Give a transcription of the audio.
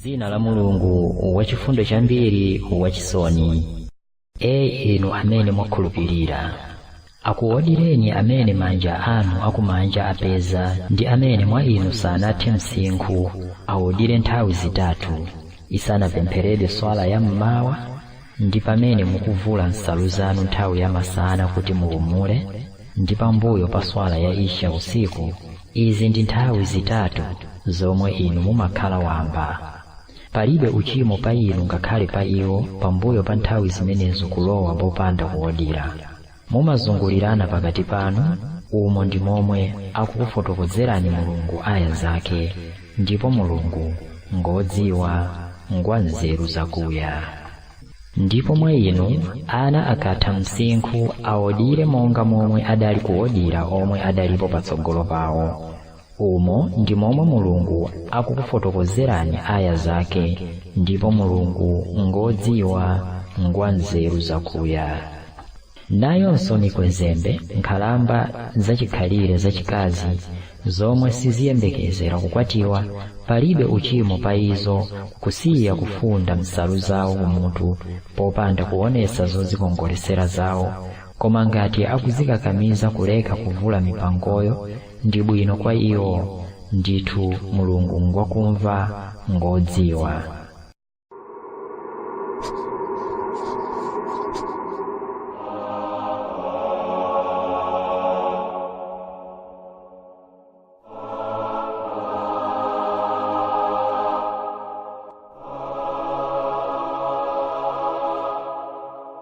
M'dzina la Mulungu wachifundo chambiri wachisoni. E inu amene mwakhulupirira, akuodireni amene manja anu akumanja apeza ndi amene mwa inu sanathe msinkhu aodire nthawi zitatu isanapempheredwe swala ya mmawa ndi pamene mukuvula nsalu zanu nthawi ya masana kuti mupumule ndi pambuyo pa swala ya Isha usiku. Izi ndi nthawi zitatu zomwe inu mumakhala wamba. Palibe uchimo pa inu ngakhale pa iwo pambuyo pa nthawi zimenezo kulowa popanda kuodira. Mumazungulirana pakati panu, umo ndi momwe akukufotokozerani Mulungu aya zake, ndipo Mulungu ngodziwa, ngwa nzeru zakuya. Ndipo mwa inu ana akatha msinkhu aodire monga momwe adali kuodira omwe adalipo patsogolo pawo. Umo ndi momwe Mulungu akukufotokozerani aya zake, ndipo Mulungu ngodziwa, ngwa nzeru zakuya. Nayonso mikwezembe, nkhalamba zachikhalire zachikazi zomwe siziyembekezera kukwatiwa, palibe uchimo pa izo kusiya kufunda nsalu zawo kumutu popanda kuonetsa zodzikongoletsera zawo, koma ngati akuzikakamiza kuleka kuvula mipangoyo ndi bwino kwa iwo. Ndithu Mulungu ngwakumva, ngodziwa.